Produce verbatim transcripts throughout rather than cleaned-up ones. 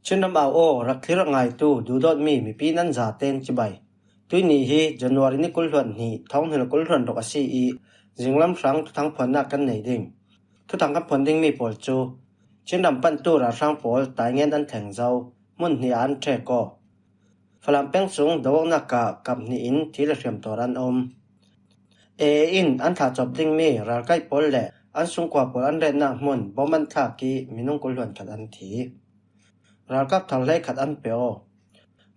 Chin ram au aw, rak thlir ngaitu duhdawtmi mipi nan zaten cibai. Tuini hi January ni kul hluan hnih, thawng hnih le kul hluan ruk a si i, zinglam hrang thuthang phuannak kan nei ding. Thuthang kan phuan dingmi pawl cu Chin ram pantu ralhrang pawl taingen an thleng zo, hmun hnih ah an ṭhek aw. Falam peng sung do-awknak ah kap hnih in thi le hriamtuar an um. A A in an thlacawp dingmi ralkai pawl le an sungkua pawl an retnak hmun bom an thlak i minung kul hluan khat an thi. Ralkap thar hlei khat an pe aw.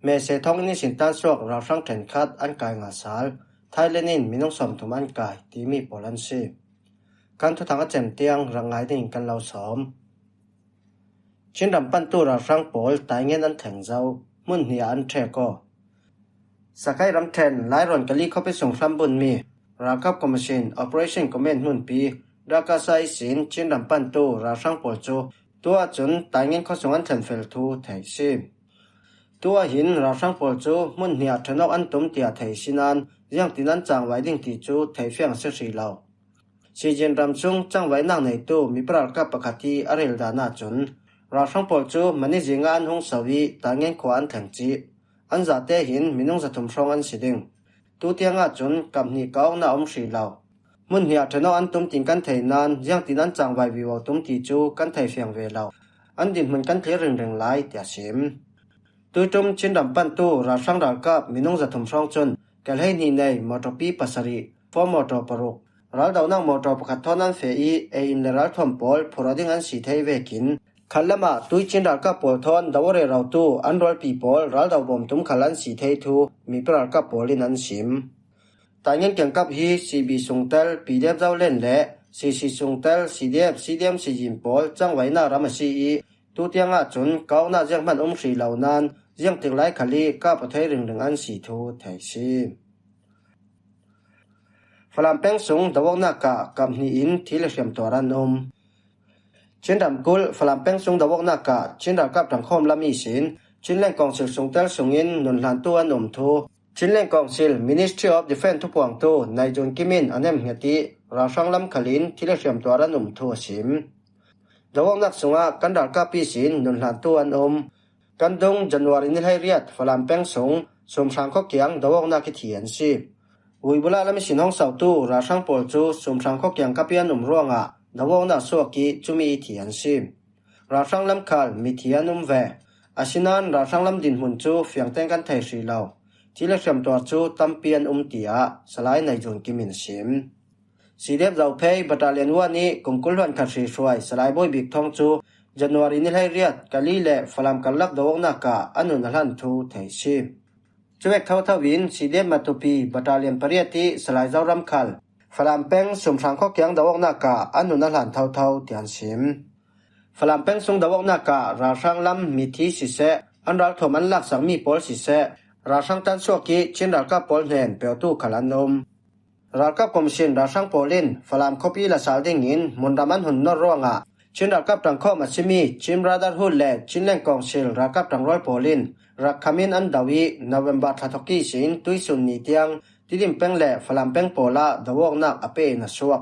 Mese thawngin ihsin tan suak ralhrang ṭhenkhat an kai ngah sal. Thailand in minung sawmthum an kai timi pawl an si. Kan thuthang a cem tiang rak ngai dingin kan lo sawm. Chin ram pantu ralhrang pawl taingen an thleng zo, hmun hnih ah an ṭhek aw. Sakai ramṭhen Lairawn Kali khuapi sung hrambunmi Ralkap Commission Operation Command hmunpi Dakasa ihsin Chin ram pantu ralhrang pawl cu tuah cun taingen khuasung an thlenfel thu thei si. Tuah hin ralhrang pawl cu hmun hnih ah ṭhenawk an tum tiah thei si nain ziangtin an cangvai ding ti cu thei fiang a si hrih lo. Sizin ram sung cangvaihnak neitu mipa ralkap pakhat i a rel dan ahcun ralhrang pawl cu Manizing ah an hung so i taingen khua an thleng cih. An zate hin minung zathum hrawng an si ding. Tutiang ahcun kap hnih ka awknak a um hrih lo. Hmun hnih ah ṭhenawk an tum tin kan thei nain ziangtin an cangvai vivo tum ti cu kan thei fiang ve lo. An dinhmun kan thlir ringring lai, tiah sim. Tuiṭum Chin ram pantu ralhrang ralkap minung zathum hrawng cun ke hlei hnih nei mawṭawpi pasarih, four mawṭaw paruk, raldonak mawṭaw pakhat thawn an feh i, ei in le ralthuam pawl phurh ding an si thei vekin, khat lamah tui Chin ralkap pawl thawn do aw rerotu an rualpi pawl raldo bawm tum khal an si thei thu mipa ralkap pawl in an sim. Taingen kiangkap hi C B sungtel P D F Zoland le C C sungtel C D F, C D M Sizin pawl cangvaihnak ram a si i, tutiang ahcun ka awknak zianghman um hrih lo nain ziangtik lai khal i kap aw thei ringring an si thu thei si. Falam peng sung do-awknak ah kap hnih in thi le hriamtuar an um. Chin ramkulh Falam peng sung do-awknak ah Chin ralkap ṭangkhawm lam ihsin Chinland Council sungtel sungin nunhlantu an um thu Chinland Council Ministry of Defence thupuangtu Naizun Kim in a nemhnget i ralhrang lam khal in thi le hriamtuar an um thu a sim. Do-awknak sungah kan ralkap ihsin nunhlantu an um. Kan dung January ni hleiriat Falam peng sung Sumhrang khuakiang do-awknak i thi an si. Uibula lam ihsin hong sotu ralhrang pawl cu Sumhrang khuakiang kap i an um ruangah do-awknak suak i cumi i thi an si. Ralhrang lam khal mithi an um ve. Asinain ralhrang lam dinhmun cu fiangten kan thei hrih lo. Thi le hriamtuar cu tampi an um, tiah Salai Naizun Kim in a sim. C D F Zophei Battalion one i kum kul hluan khat hrihruai Salai Bawi Bik Thawng cu January ni hleiriat Kali le Falam karlak do-awknak ah a nun a hlan thu thei si. Cuvek thotho in C D F Matupi Battalion pariat i Salai Zoram khal Falam peng Sumhrang khuakiang do-awknak ah a nun a hlan thotho, tiah an sim. Falam peng sung do-awknak ah ralhrang lam mithi siseh, an ralthuam an laksakmi pawl siseh, ralhrang tan suak i Chin ralkap pawl hnen petu khal an um. Ralkap Commission ralhrang pawl in Falam khuapi la sal dingin hmunram an hun nor ruangah Chin ralkap ṭangkhawm a simi Chin Brotherhood le Chinland Council ralkap ṭangrual pawl in rak kham in an do i November thla thawk ihsin tuisun ni tiang Tidim peng le Falam peng pawl ah do-awknak a pe in a suak.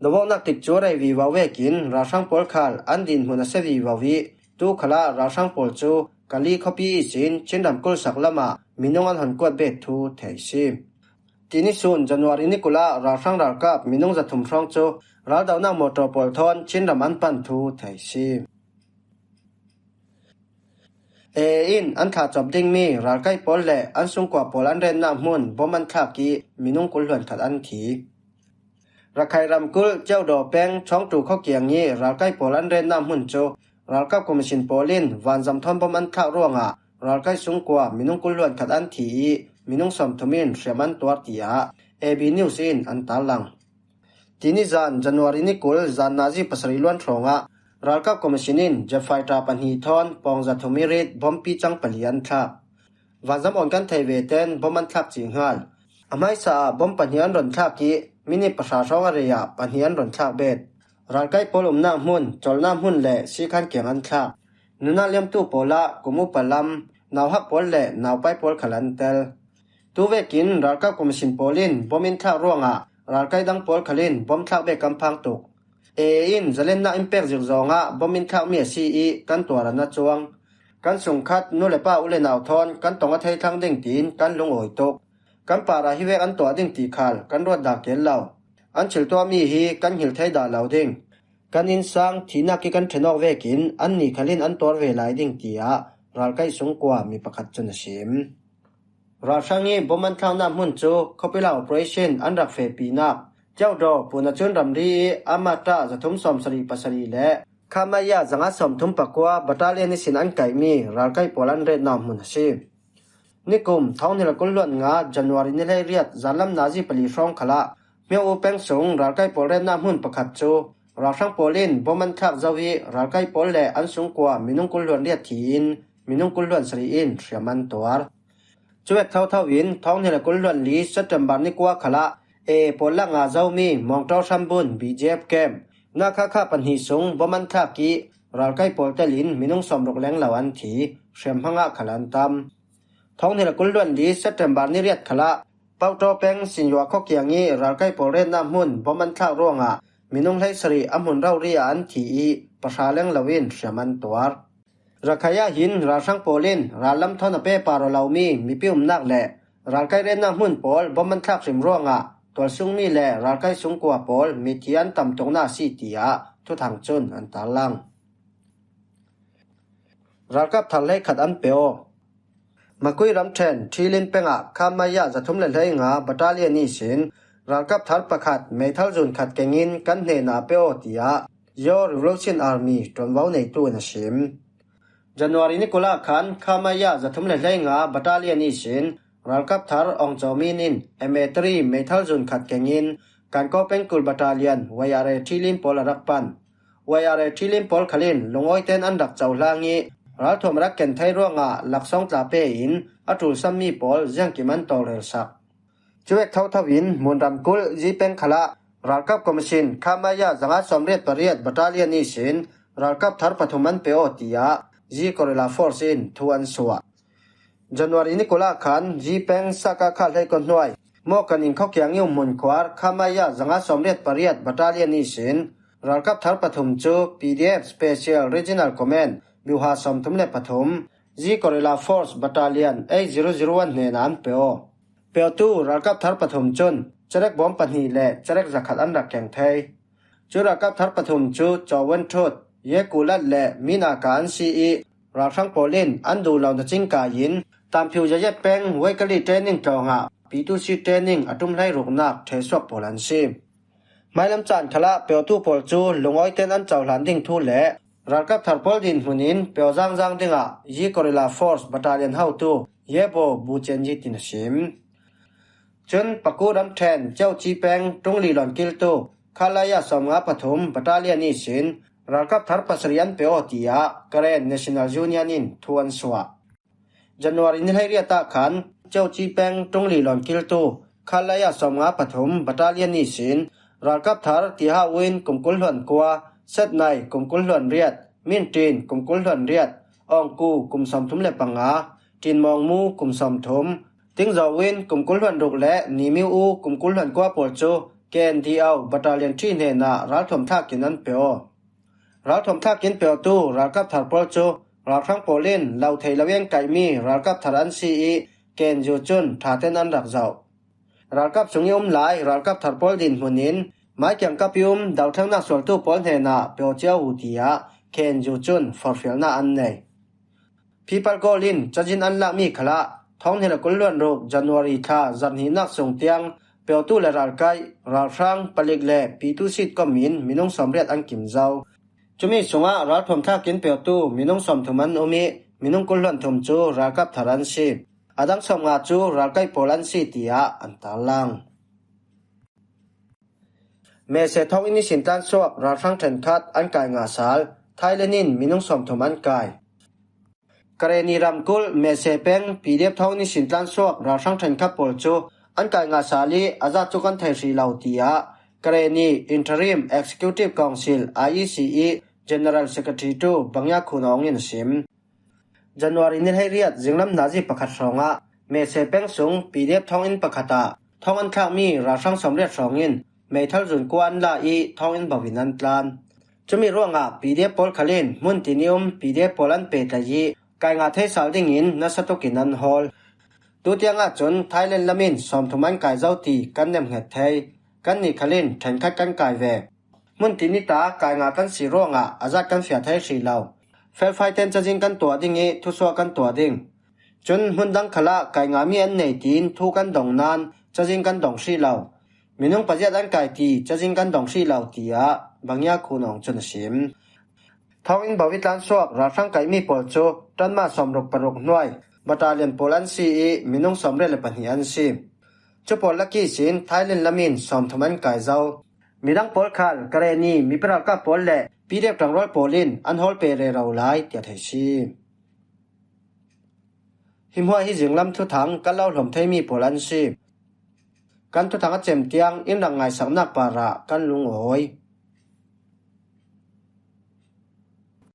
Do-awknak tikcu a rei vivo vekin ralhrang pawl khal an dinhmun a sia vivo i tu khalah ralhrang pawl cu Kali khuapi ihsin Chin ramkulh sak lamah minung an hon kuat bet thu thei si. Tini sun January ni kul ah ralhrang ralkap minung zathum hrawng cu raldonak mawṭaw pawl thawn Chin ram an pan thu thei si. A A in an thlacawp dingmi ralkai pawl le an sungkua pawl an retnak hmun bom an thlak i minung kul hluan khat an thi. Rakhine ramkulh Kyauktaw peng Chawngtu khuakiang i ralkai pawl an retnak hmun cu ralkap commission pawl in vanzam thawn bom an thlak ruangah ralkai sungkua minung kul hluan khat an thi i minung sawmthum in hriam an tuar, tiah A B News in an tarlang. Tini zan January ni kul zan nazi pasarih luan hrawngah ralkap commission in jet fighter pahnih thawn pawng zathum i rit bompi cang pali an thlak. Vanzam awn kan thei ve ten bom an thlak cih hngal. A hmaisa ah bom pahnih an ron thlak i minit pahra hrawng a rei ah pahnih an ron thlak bet. Ralkai pawl umnak hmun, cawlhnak hmun le sikhan kiang an thlak. Nunnak liamtu pawl ah kum upa lam, nauhak pawl le naupai pawl khal an tel. Tuvekin ralkap commission pawl in bom in thlak ruangah ralkai dang pawl khal in bom thlak bek kan phang tuk. A A in zalennak in pek zikzawng ah bom in thlakmi a si i kan tuar an a cuang. Kan sung khat nu le pa u le nau thawn kan tong a thei thlang ding tiin kan lungawi tuk. Kan parah hi vek an tuah ding ti khal kan ruat dah kei lo. An thil tuah mi hi kan hngilh thei dah lo ding. Kan innsang thihnak hi kan ṭhen awk vekin annih khal in an tuar ve lai ding, tiah ralkaih sungkua mi pakhat cun a sim. Ralhrang ih bom an thlaknak hmun cu Khopila Operation an rak fehpinak Kyaukdaw pun a cun ramri ih Amata zathum sawmsarih pasarih le Khamaya zanga sawmthum pakua battalion ihsin an kaihmi ralkaih pawl an retnak hmun a si. Nikum thawng hnih le kul hluan nga January ni hleiriat zanlam nazi pali hrawng khalah Myo U peng sung ralkaih pawl retnak hmun pakhat cu ralhrang pawl in bom an thlak zo ih ralkaih pawl le an sungkua minung kul hluan riat thi in minung kul hluan sarih in hriam an tuar. Cuvek thotho in thawng hnih le kul hluan li September ni kua khalah A A pawl lak ngah zomi Mawngṭaw hrambun B G F camp Nakha kha pahnih sung bom an thlak ih ralkaih pawl telin minung sawmruk leng lo an thi, hriamhma ngah khal an tam. Thawng hnih le kul hluan li September ni riat khalah Pauṭaw peng Sinyua khuakiang ih ralkaih pawl retnak hmun bom an thlak ruangah minung hleisarih a hmun rori ah an thi ih pahra leng loin hriam an tuar. Rakhine ah hin ralhrang pawl in rallam thawn a pehpar aw lomi mipi umnak le ralkaih retnak hmun pawl bom an thlak hrim ruangah tualsungmi le ralkaih sungkua pawl mithi an tam tuknak a si, tiah thuthang cun an tarlang. Ralkap thar hleikhat an pe aw. Makui ramṭhen Ṭhilin pengah Khamaya zathum le hleinga battalion ihsin ralkap thar pakhat meithal zun khat kengin kan hnenah pe aw, tiah Yaw Revolution Army ṭuanvo neitu in a sim. January ni kul ah khan Khamaya zathum le hleinga battalion ihsin ralkap thar Aung Zaw Min in M A three meithal zun khat kengin Kankaw pengkul battalion Y R A Ṭhilin pawl a rak pan. Y R A Ṭhilin pawl khalin lungawite'n an rak cohlang ih ralthuam a rak ken thei ruangah laksawng tla pe in a ṭulsammi pawl ziangkim an tawlrelsak. Cuvek thotho in hmun ramkulh Zi peng khalah ralkap commission Khamaya zanga sawmriat pariat battalion ihsin ralkap thar pathum an pe aw, tiah Zi Guerrilla Force in thu an suah. January ni kul ah khan Zi peng Sakakha hleikua hnuai Mawkan in khuakiang ih um hmunkhuar Khamaya zanga sawmriat pariat battalion ihsin ralkap thar pathum cu P D F Special Regional Command biuha sawmthum le pathum Zi Guerrilla Force Battalion eight zero zero one hnenah an pe aw. Peotu ralkap thar pathum cun cerek bawm pahnih le cerek zakhat an rak keng thei. Cu ralkap thar pathum cu Caw Wen Ṭhut, Ye Ku Lat le Min Aka an si ih ralhrang pawl in an duh lo na cingka in Tamphiu Yayet peng Waikali training tlawngah P two C training a ṭum hleiruknak ṭhesuak pawl an si. Hmailam caan khalah peotu pawl cu lungawite'n an cohlan ding thu le ralkap thar pawl dinhmun in peo zangzang dingah Yi Guerrilla Force Battalion hotu Yebo Bu Cen Yi tin a sim. Cun Paku ramṭhen Ceuci peng ṭungli lawn kiltu Khalaya sawmnga pathum battalion ihsin ralkap thar pasarih an pe aw, tiah Karen National Union in thu an suah. January ni hleiriat ah khan Ceuci peng ṭungli lawn kiltu Khalaya sawmnga pathum battalion ihsin ralkap thar Tiha Win kum kul hluan kua, Setnai kum kul hluan riat, Mintin kum kul hluan riat, Awngku kum sawmthum le panga, Tinmawngmu kum sawmthum, Tingzawin kum kul hluan ruk le Nimiu kum kul hluan kua pawl cu K N D O Battalion ṭhi hnenah ralthuam thlak in an pe aw. Ralthuam thlak in peotu ralkap thar pawl cu ralhrang pawl in lo thei lo in kaihmi ralkap thar an si ih K N U cun ṭhate'n an rak zoh. Ralkap sung ih um lai ralkap thar pawl dinhmun in mai kiangkap ih um dothlennak sualtu pawl hnenah peo cio u, tiah K N U cun forhfialnak an nei. People Goal in cazin an lakmi khalah thawng hnih le kul hluan ruk January thla zarh hnihnak sung tiang peotu le ralkaih, ralhrang, palik le P two C kom in minung sawmriat an kim zo. Cumi sungah ralthuam thlak in peotu minung sawmthum an um ih minung kul hluan thum cu ralkap thar an si. A dang sawmnga cu ralkaih pawl an si, tiah an tarlang. Mese thawnginn ihsin tlansuak ralhrang ṭhenkhat an kai ngah sal, Thailand in minung sawmthum an kai. Karenni ramkulh Mese peng P D F thawnginn ihsin tlansuak ralhrang ṭhenkhat pawl cu an kai ngah sal ih a zat cu kan thei hrih lo, tiah Karenni Interim Executive Council, I E C, ih General Secretary tu Bangya Khun Aung in a sim. January ni hleiriat zinglam nazi pakhat hrawngah Mese peng sung P D F thawnginn pakhat ah thawng an thlakmi ralhrang sawmriat hrawng in meithal zun kua an la ih thawnginn bo in an tlan. Cumi ruangah P D F pawl khal in hmun tin ih um P D F pawl an pehtlaih ih Kai ngah thei sal dingin nasa tukin an hawl. Tutiang ah cun Thailand lam in sawmthum an kai zo ti kan nemnghet thei. Kannih khal in ṭhenkhat kan kai ve. Hmun ti ni ta kai ngah kan si ruangah a zat kan fiah thei hrih lo. Felfai ten cazin kan tuah ding ih thusuah kan tuah ding. Cun hmun dang khalah kai ngahmi an nei tiin thu kan dong nain cazin kan dong hrih lo. Minung paziat an kai ti cazin kan dong hrih lo, tiah Bangia Khun Aung cun a sim. Thawnginn bo ih tlansuak ralhrang kaihmi pawl cu ṭanma sawmruk paruk hnuai battalion pawl an si ih minung sawmriat le pahnih an si. Cu pawl lak ihsin Thailand lam in sawmthum an kai zo. Midang pawl khal Karenni mipi ralkap pawl le P D F ṭangrual pawl in an hawl pe rero lai, tiah theih si. Hi hmuah hi zinglam thuthang kan lo hlawm theimi pawl an si. Kan thuthang a cem tiang in rak ngaisaknak parah kan lungawi.